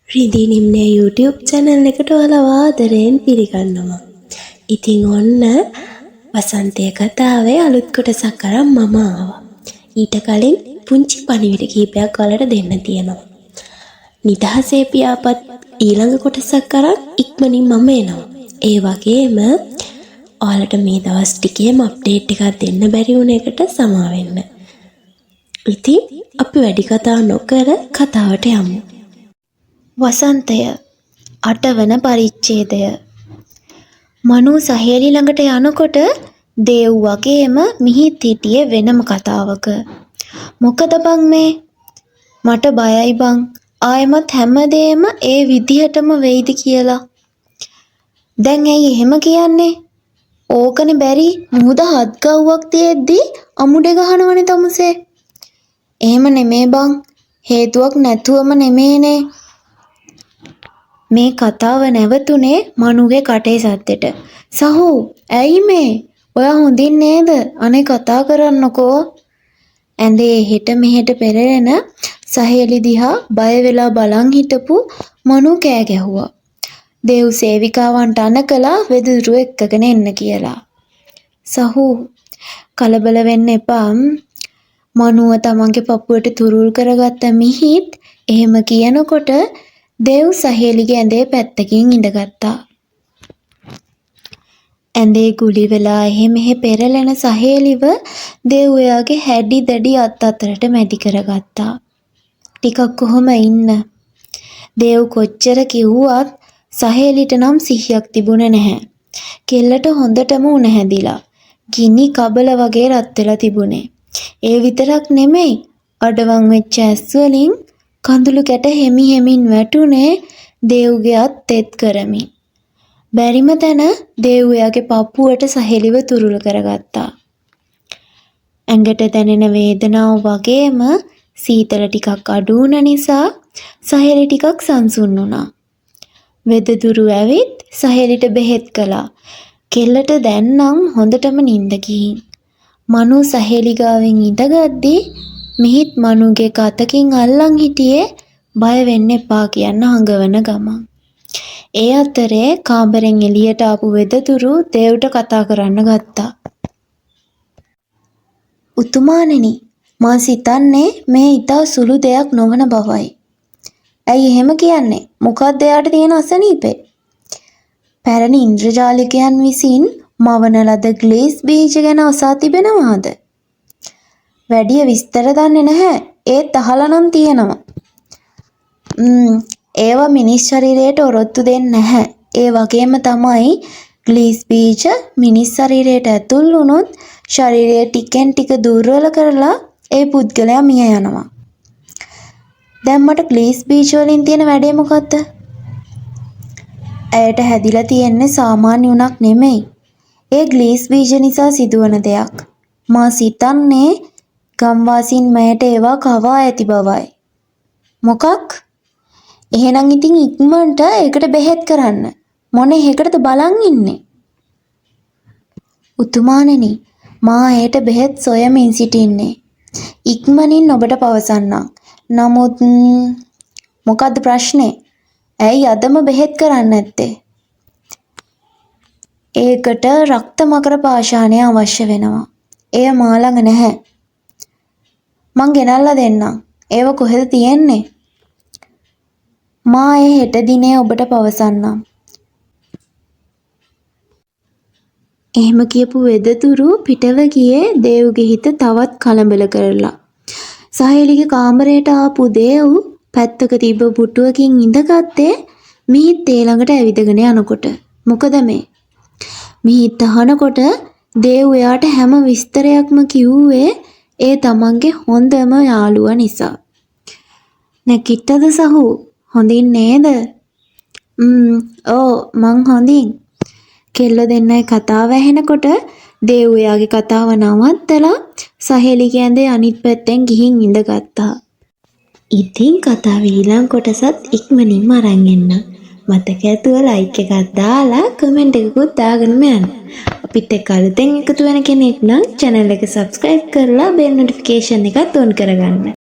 රිදී නිම්නය YouTube channel එකට ඔයාලව ආදරයෙන් පිළිගන්නවා. ඉතින් ඔන්න වසන්තය කතාවේ අලුත් කොටසක් අරන් මම ආවා. ඊට කලින් පුංචි පණිවිඩ කීපයක් ඔයාලට දෙන්න තියෙනවා. නිදහසේ පියාපත් ඊළඟ කොටසක් අරන් ඉක්මනින් මම එනවා. ඒ වගේම ඔයාලට මේ දවස් ටිකේම අප්ඩේට් එකක් දෙන්න බැරි වුණ එකට සමා වෙන්න. ඉතින් අපි වැඩි කතා නොකර කතාවට යමු. වසන්තය අටවන පරිච්ඡේදය. මනු සහේලි ළඟට යනකොට දේව් වගේම මිහිත් හිටියේ වෙනම කතාවක. මොකද බං මේ? මට බයයි බං ආයෙමත් හැමදේම ඒ විදිහටම වෙයිද කියලා. දැන් ඇයි එහෙම කියන්නේ? ඕකනේ බැරි මුහුද හත් ගව්වක් තියෙද්දි අමුඩේ ගහනවනේ තමුසේ. එහෙම නෙමේ බං, හේතුවක් නැතුවම නෙමේනේ. මේ කතාව නැවතුනේ මනුගේ කටේ සද්දෙට. සහෝ ඇයි මේ? ඔයා හොඳින් නේද? අනේ කතා කරන්නකෝ. ඇඳේ එහෙට මෙහෙට පෙරලෙන සහේලි දිහා බය වෙලා බලන් හිටපු මනු කෑ ගැහුවා. දේව් සේවිකාවන්ට අණ කළා වෙදදුරුව එක්කගෙන එන්න කියලා. සහෝ කලබල වෙන්න එපා. මනුව තමන්ගේ පපුවට තුරුල් කරගත්ත මිහිත් එහෙම කියනකොට දේව් සහේලිගේ ඇඳේ පැත්තකින් ඉඳගත්තා. ඇඳේ ගුලි වෙලා එහෙ මෙහෙ පෙරලෙන සහේලිව දේව් එයාගේ හැඩි දැඩි අත් අතරට මැදි කරගත්තා. ටිකක් කොහොම ඉන්න. දේව් කොච්චර කිව්වත් සහේලිට නම් සිහියක් තිබුණේ නැහැ. කෙල්ලට හොඳටම උණ හැදිලා. ගිනි කබල වගේ රත් වෙලා තිබුණේ. ඒ විතරක් නෙමෙයි, අඩවං වෙච්ච ඇස් වලින් කඳුළු කැට හෙමි හෙමින් වැටුනේ දේව්ගේ අත් තෙත් කරමින්. බැරිම තැන දේව් එයාගේ පපුවට සහෙලිව තුරුල් කරගත්තා. ඇඟට දැනෙන වේදනාව වගේම සීතල ටිකක් අඩු වුණ නිසා සහෙලි ටිකක් සංසුන් වුණා. වෙදදුරු ඇවිත් සහෙලිට බෙහෙත් කළා. කෙල්ලට දැන් නම් හොඳටම නින්ද ගිහින්. මනු සහෙලි ගාවෙන් ඉඳගද්දි මිහිත් මනුගේ එක අතකින් අල්ලන් හිටියේ බය වෙන්න එපා කියන්න හඟවන ගමන්. ඒ අතරේ කාමරෙන් එළියට ආපු වෙදදුරු දේව්ට කතා කරන්න ගත්තා. උතුමාණෙනි, මා සිතන්නේ මේ ඉතා සුළු දෙයක් නොවන බවයි. ඇයි එහෙම කියන්නේ? මොකක්ද එයාට තියෙන අසනීපේ? පැරණි ඉන්ද්‍රජාලිකයන් විසින් මවන ලද ග්ලීස් බීජ ගැන අසා තිබෙනවාද? වැඩිය විස්තර දන්නේ නැහැ. ඒත් අහලා නම් තියෙනවා. ඒවා මිනිස් ශරීරයට ඔරොත්තු දෙන්නේ නැහැ. ඒ වගේම තමයි ග්ලීස් බීජ මිනිස් ශරීරයට ඇතුල් වුණොත් ශරීරය ටිකෙන් ටික දුර්වල කරලා ඒ පුද්ගලයා මිය යනවා. දැන් මට ග්ලීස් බීජ වලින් තියෙන වැඩේ මොකද්ද? ඇයට හැදිලා තියෙන්නේ සාමාන්‍ය උණක් නෙමෙයි. ඒ ග්ලීස් බීජ නිසා සිදුවන දෙයක්. මා සිතන්නේ ගම්වාසීන් මැයට ඒවා කවා ඇති බවයි. මොකක්? එහෙනම් ඉතින් ඉක්මනට ඒකට බෙහෙත් කරන්න. මොන එකටද බලන් ඉන්නේ? උතුමාණෙනි, මා එයට බෙහෙත් සොයමින් සිටින්නේ. ඉක්මනින් ඔබට පවසන්නම්. නමුත් මොකද්ද ප්‍රශ්නේ? ඇයි අදම බෙහෙත් කරන්නේ නැත්තේ? ඒකට රක්ත මකර පාෂාණය අවශ්‍ය වෙනවා. එය මා ළඟ නැහැ. මං ගෙනල්ලා දෙන්නම්. ඒව කොහෙද තියෙන්නේ? මා එය හෙට දිනේ ඔබට පවසන්නම්. එහෙම කියපු වෙදතුරු පිටව ගියේ දේව්ගේ හිත තවත් කලබල කරලා. සහේලිගේ කාමරයට ආපු දේව් පැත්තක තිබ්බ පුටුවකින් ඉඳගත්තේ මිහිත් ඒ ළඟට ඇවිදගෙන යනකොට. මොකද මේ? මිහිත් අහනකොට දේව් එයාට හැම විස්තරයක්ම කිව්වේ ඒ තමන්ගේ හොඳම යාළුවා නිසා. නැගිට්ටද සහෝ? හොඳින් නේද? ඔව් මං හොඳින්. කෙල්ලෝ දෙන්නයි කතාව ඇහෙනකොට දේව් එයාගේ කතාව නවත්තලා සහේලිගේ ඇඳේ අනිත් පැත්තෙන් ගිහින් ඉඳගත්තා. ඉතින් කතාවේ ඊළඟ කොටසත් ඉක්මනින්ම අරන් එන්න. මතක ඇතුව ලයික් එකක් දාලා කමෙන්ට් එකකුත් දාගෙනම යන්න. අපිත් එක්ක අලුතෙන් එකතු වෙන කෙනෙක් නම් චැනල් එක සබ්ස්ක්‍රයිබ් කරලා බෙල් නොටිෆිකේෂන් එකත් ඔන් කරගන්න.